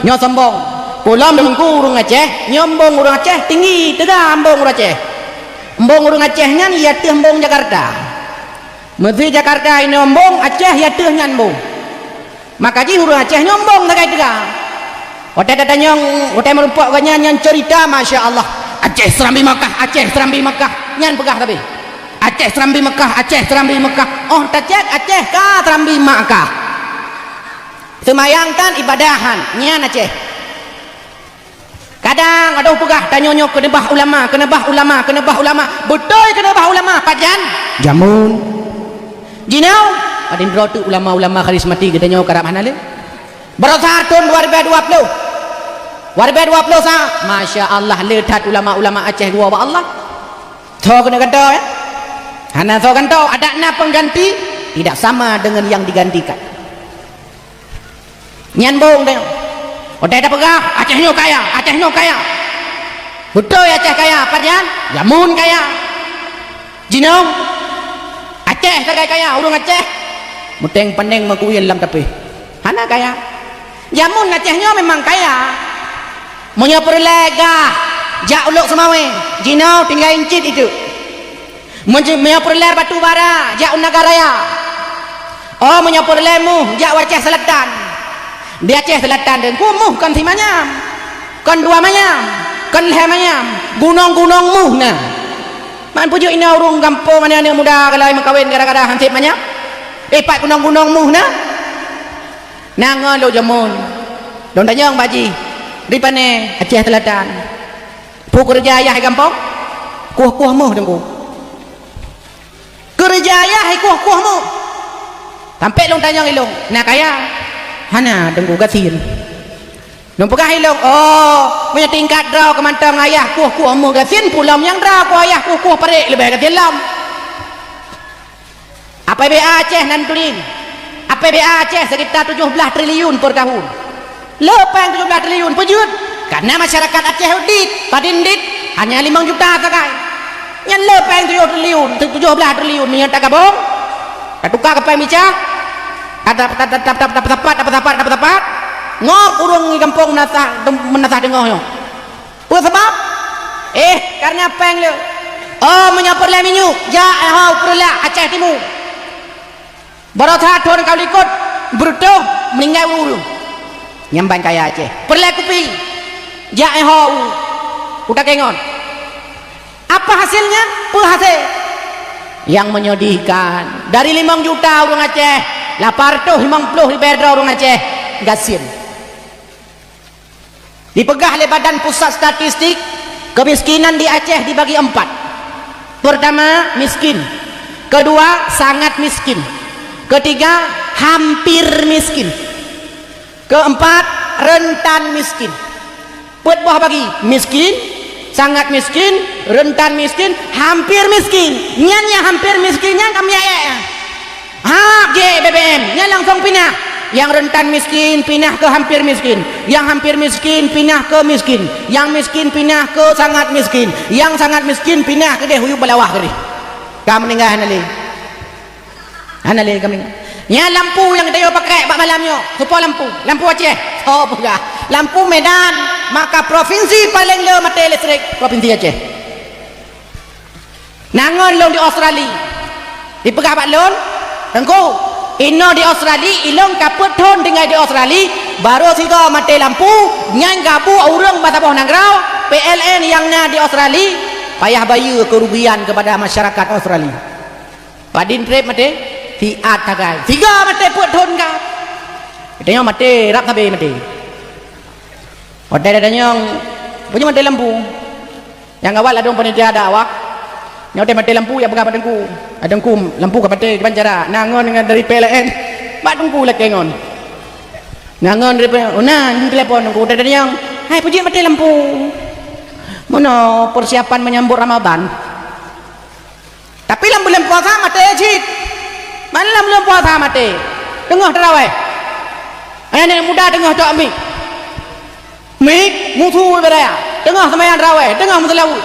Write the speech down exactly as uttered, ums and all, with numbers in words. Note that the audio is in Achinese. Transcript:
Nyoe sombong. Ulôn teungku ureuëng Aceh, nyoe embong ureuëng Aceh tinggi teuga embong ureuëng Aceh. Embong ureuëng Aceh nyan i ateueh embong Jakarta. Meusé Jakarta inoe embong, Aceh i ateueh nyan embong. Maka jih ureuëng Aceh nyoe embong sagai teuga. Watée tatanyong, watée meurumpok gobnyan nyan cerita, masya Allah. Aceh Serambi Makkah, Aceh Serambi Makkah. Nyan peugah sabe. Aceh Serambi Makkah, Aceh Serambi Makkah. Oh tacek Aceh ka Serambi Makkah. Seumayang tan ibadah han, nyan Aceh. Kadang adoh peugah tanyoe nyoe keuneubah ulama, keuneubah ulama, keuneubah ulama. Beutôi keuneubah ulama, pajan? Jameun. Jinoe, padum droe teuk ulama-ulama karismatik geutanyoe karab hana lé. Barosa thon dua ribu dua puluh. Dua ribu dua puluh sa, masya Allah le that ulama-ulama Aceh geuwoe bak Allah. Soe keuneuk gantoe, ya? Hana soe gantoe, adak na pengganti, tidak sama dengan yang digantikan. Nyan bong teuh. Watée tapeugah, Aceh nyoe kaya, Aceh nyoe kaya. Beutôi Aceh kaya, pajan? Jameun kaya. Jinoe, Aceh sagai kaya, ureuëng Aceh. Muteng paneng meukuyen lam tapéh. Hana kaya. Jameun Aceh nyoe memang kaya. Meunyoe peureulée gah jak u Lhokseumawe, jinoe tinggai cit itu. Meunyoe peureulée batu bara, jak u Nagan Raya. Oh, meunyoe peureulée muh, jak u Aceh Selatan. Di Aceh Selatan teungku muh kon simanyam, kon dua manyam, kon lhée manyam, gunong-gunong muh na. Man peujeuet inoe ureuëng gampông aneuëk-aneuëk muda galai meukawen gara-gara han sép manyam? Eh, pat gunong-gunong muh na? Na ngon lôn jameun. Lôn tanyong bak jih, "Di pane Aceh Selatan? Peue keureuja ayah di gampông?" "Kueh-kueh meuh, Teungku." "Keureuja ayah di kueh-kueh meuh?" Sampoe lôn tanyong ilôn, "Na kaya?" "Hana, Teungku, gasien." Lôn peugah ilôn, "Oh, meunyoe tingkat droe keu mantong ayah kueh-kueh meuh gasien, peue lom nyang droe keu ayah kueh-kueh parék leubeh gasien lom." A P B A Aceh nan tulin. A P B A Aceh sekitar tujoh blaih triliun per tahun. Le péng tujoh blaih triliun, peue jeuet? Karena masyarakat Aceh udit, padum dit, hanya limong juta sagai. Nyan le péng tujoh triliun, tu-, tujoh blaih triliun, meunyoe tagabong, tatuka keu péng meucah, tapeusapat, tapeusapat, tapeusapat, tapeusapat, ngok ureuëng di gampông meunasah, meunasah teungoh nyoe. Peue sabab? Eh, karena péng le. Oh, meunyoe peureulée minyeuk, jak, eh, ho, peureulée Aceh Timu. Barosa thon ka likot, beureutoh, meuninggai ureuëng-ureuëng. Nyan ban kaya Aceh. Peureulée kupi, jak, eh, ho, u, u Takengon. Apa hasilnya? Peue hasé? Nyang menyedihkan, dari limong juta ureuëng Aceh, lapan ratus limong puluh ribée droe ureuëng Aceh gasien. Dipeugah lé Badan Pusat Statistik, kemiskinan di Aceh dibagi empat. Pertama, miskin. Kedua, sangat miskin. Ketiga, hampir miskin. Keempat, rentan miskin. Peuet boh bagi, miskin, sangat miskin, rentan miskin, hampir miskin. Nyan nyang hampir miskin nyan ka miyueb. Ha, jép B B M, nyan langsung pinah. Nyang rentan miskin pinah keu hampir miskin. Nyang hampir miskin pinah keu miskin. Nyang miskin pinah keu sangat miskin. Nyang sangat miskin pinah keudeh u Yub Balawah keudeh. Ka meuninggai hana lé. Hana lé ka meuninggai. Nyan lampu nyang tanyoe pakai bak malam nyoe. Soe po lampu? Lampu Aceh. Soe peugah? Lampu Medan. Maka provinsi paléng le maté listrik, provinsi Aceh. Na ngon lôn di Australia. Dipeugah bak lôn, "Teungku, inoe di Australia, ilôn ka peuet thon tinggai di Australia, barô sigoe maté lampu, nyan gabuek ureuëng bak saboh nanggroe, P L N nyang na di Australia, payah bayeue keurugian keupada masyarakat Australia." Padum treb maté? Siat sagai. Sigoe maté peuet thon ka. Geutanyoe maté, rab sabe maté. Watée tatanyong, "Peue jeuet maté lampu?" Nyang awai ladôm panitia dakwah, nyoe teuh maté lampu, jak peugah bak teungku. "Ah, teungku, lampu ka maté, kiban cara?" "Na ngon dari P L N, bak teungku lakée ngon." "Na ngon dari P L N?" "Oh, na, ngon telepon teungku." Teuh tanyong, "Hai, peue jeuet maté lampu?" Meunoe persiapan menyambut Ramadan. Tapi lam buleuen puasa maté cit. Mana lam buleuen puasa maté? Teungoh taraweh. Aneuk muda teungoh cok mik. Mik, musu ibarat. Teungoh seumayang taraweh, teungoh meuseulaweuet.